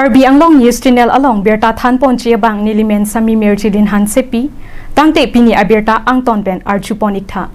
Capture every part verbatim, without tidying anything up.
Karbi Anglong News Channel along birta thanponji abang nelimen Sami Mirjilin Hansepi, tangte pini abirta angton pen arjupon iktha.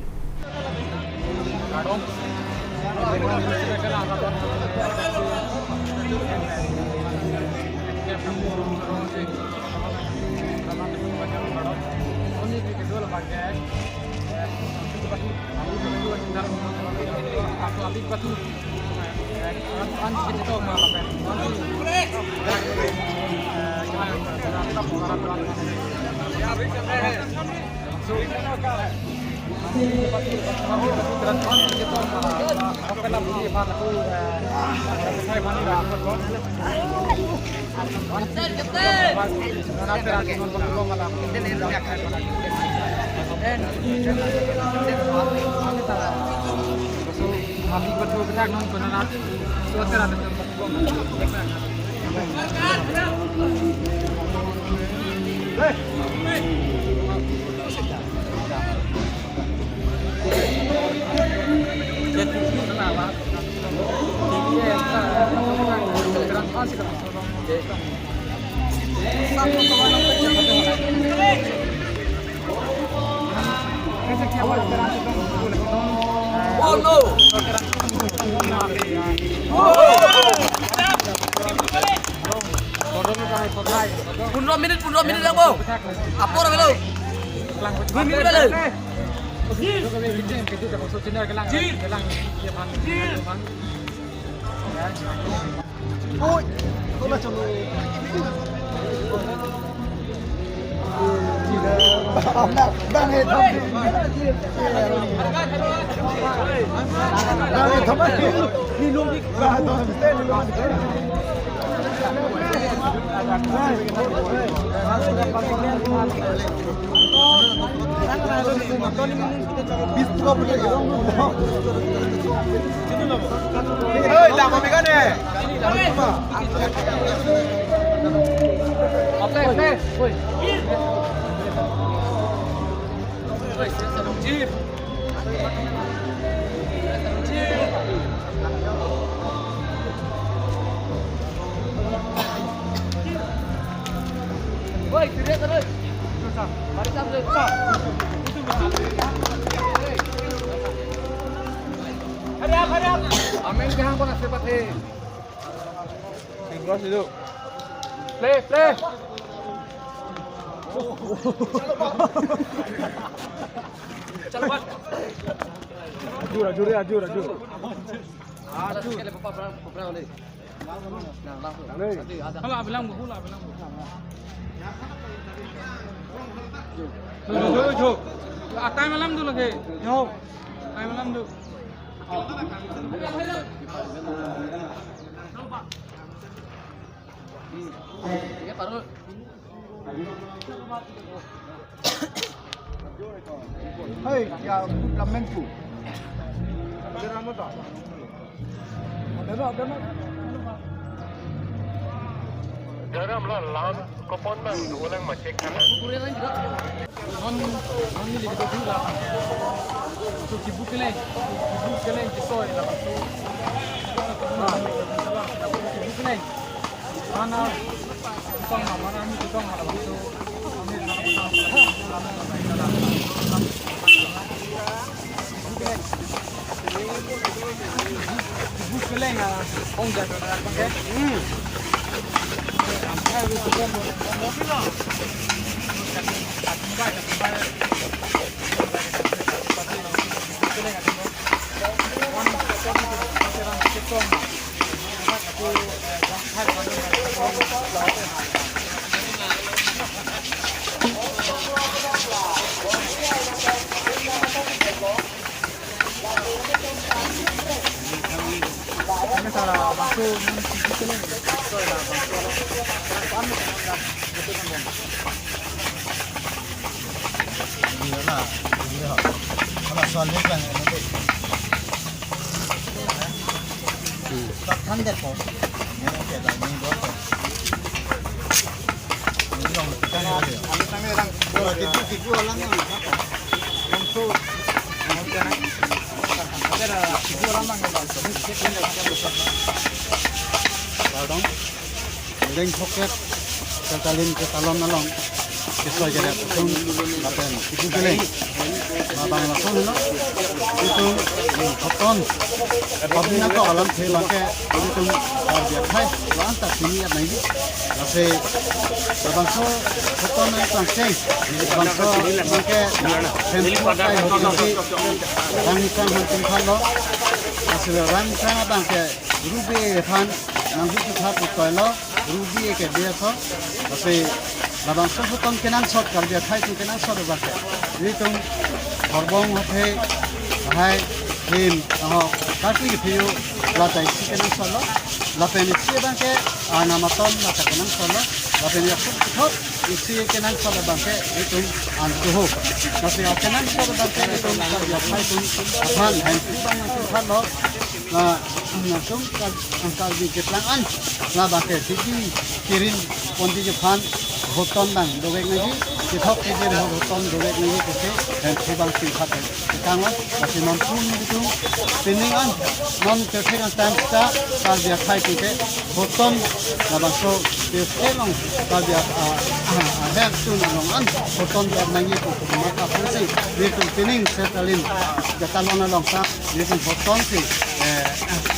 Pondro minit, pondro minit lang, bo. Apor, belo. Dua minit, belo. Oi, kau nak cakap. Bang, bang, eh, tham. Bang, eh, tham. Ni long di. Bang, tham. Amen, kehang ko nasi pati. Play, play. Ajur, ajur, ajur, ajur. Ajur. Hala, bilang buku lah, bilang buku. Jo, jo, jo. Ah, time alam tu lagi. Jo. Time alam tu. Hei, ya, lamen tu. Daram la lam kopon nang dulang macek kanan. Non, non neli video tu la. So, kibu keleng, kibu keleng kisoi la. So, kibu keleng. Mana, mana ni tu mana tu. Pardon? Deng Phokep, Sertalin Ketalon along kesoi kere atum lapen ibu keleng. Labang lason helo. Itum hoton. Pabina ko alam the abangke itum Karbi akhai lo-an ta sini at nai. Lasi labangso hoton nang tangkeng. Labangso abangke hempu akai hoton si rang ni sang hantum thanlo. Lasi rang ni sang abangke Rubi aphan nanghu chutha putoilo, Rubi ke biaso, tapi labangso hoton kenangsot Karbi akhai atum kenangsot abangke. Itum horbong hothe, lahai, him, aho, karpi kephiu, lata isi kenangsotlo, lapen isi abangke, anam aton lata kenangsotlo, lapen ya thot, isi kenangsot abangke, itum an tuho. Tapi kenangsot abangke, itum Karbi akhai atum, aphan, hempu abang nangkethanlo, la, langsung kal-, Karbi keplang an. Labangke sidi kirin ponji aphan hoton abang dovek nangji. Kethok kejir hoton dovek nangji pusi hempu abang singkhat ketang lo. Lasi non pun itum pining an non kerthek an time ta Karbi akhai atum ke hoton labangso kerthek along Karbi a, a, a, ahem tun along an hoton dovek nangji pu mata pusi itum pining Sertalin Ketalon along ta itum hoton si, eh,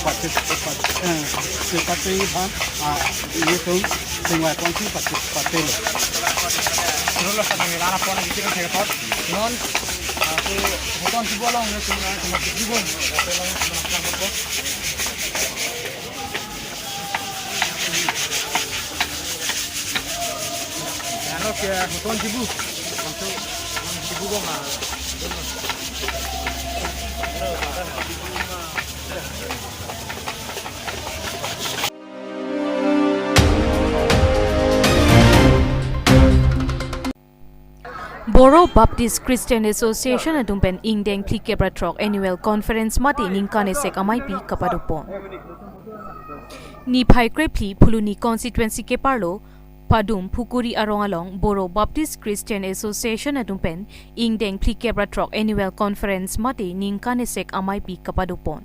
pati, pati, eh, si pati aphan, ah, itum singwai ponsi pati, patilo. Dolo sa kami lana pon lagi kita saya pot. Non, ah, tu hoton si bolong, tu na sama si bolong. Ano kaya hoton si bu? Hoton si bu bang, ah. Boro Baptist Christian Association atum pen ingdeng phlikep ra throk annual conference mate ningkan esek ameipi kapadopon. Niphai krephli Phuloni constituency keparlo Padum Phukuri arong along Boro Baptist Christian Association atum pen ingdeng phlikep ra throk annual conference mate ningkan esek ameipi kapadopon.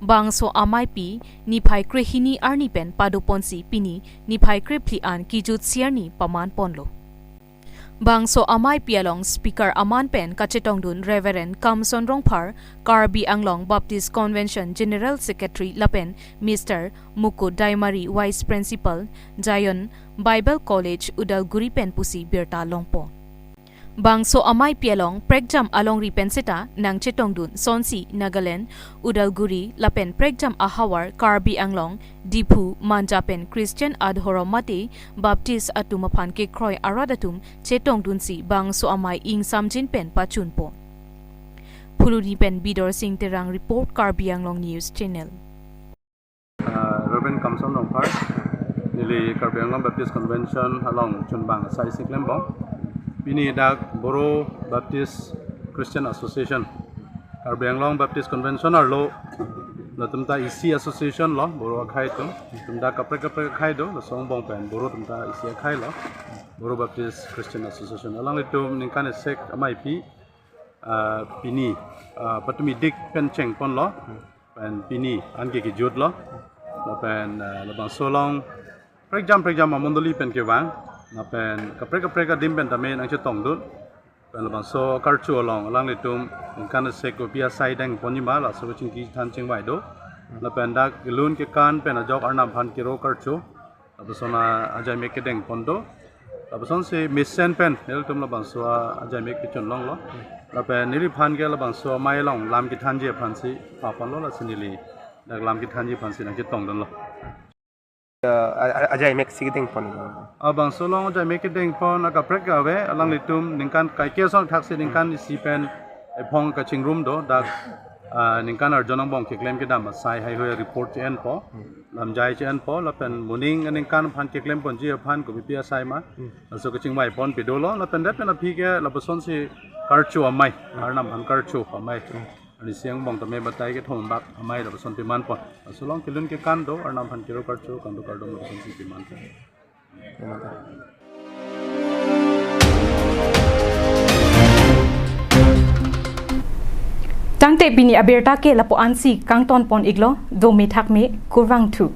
Bangso ameipi niphai krehini arni pen padoponsi pini niphai krephli an kejut isi arni pamanponlo. Bangso ameipi along speaker aman pen kachetongdun Reverend Kamson Rongphar, Karbi Anglong Baptist Convention General Secretary lapen Mister Mukut Daimari, Vice Principal, Zion Bible College, Udalguri pen pusi birta longpo. Bangso ameipi along prekjam alongri pen seta nangchetongdun sonsi Nagaland, Udalguri lapen prekjam ahavar Karbi Anglong, Diphu, Manja pen Christian adhorom mate Baptist atum aphan kekroi arat atum chetongdunsi bangso amei ingsamjin pen pachunpo. Phuloni pen Bidor Sing Terang report, Karbi Anglong News Channel. Ah, Reverend Kamson Rongphar, neli Karbi Anglong Baptist Convention along chunbang asai si klembom. Pini dak Boro Baptist Christian Association, Karbi Anglong Baptist Convention arlo, latum ta isi association lo, Boro akhai atum, latum dak kaprek kaprek akhai do, laso angbong pen Boro atum ta isi akhai lo, Boro Baptist Christian Association. Alanglitum ningkan esek ameipi, ah, pini, ah, patumi dik pen chengponlo, pen pini anke kejutlo, lapen, ah, labangso along prekjam prekjam amondoli pen kevang, lapen kaprek kaprek adim pen tame nangchetongdun, pen labangso karcho along alanglitum ningkan esek kopi asai dengponji ma, laso kachingki than chingvai do, lapen dak kelun kekan pen ajok Arnam aphan kero karcho, lapuson ajaimek kedengpon do. Lapusonsi mesen pen nelitum labangso ajaimek kechun longlo. Lapen neliphan ke labangso amei along lam kethanji aphansi paponlo, lasi neli dak lam kethanji aphansi nangchetongdunlo. Eh, a-, a-, ajaimek si kedengpon. Labangso along ajaimek kedengpon akaprek ave, alanglitum ningkan kaike asong thaksi ningkan isi pen ephong kachingrum do, dak, ah, ningkan arjon angbong keklem kedam asai haihui report che-enpo, lamjai che-enpo, lapen moning ningkan aphan keklemponji aphan kopipi asai ma, laso kachingvaiponpi dolo, lapen det pen aphi ke lapusonsi karcho amei, Arnam aphan karcho amei. Ani siang bong tame batai kethom bak amei lapuson pimanpon. Laso along kelun kekan do, Arnam aphan kero karcho, kangduk kardom lapusonsi pimanpon. Tangte pini abirta ke lapu-ansi kangtonpon iklo, dome thakme, kurvangthu.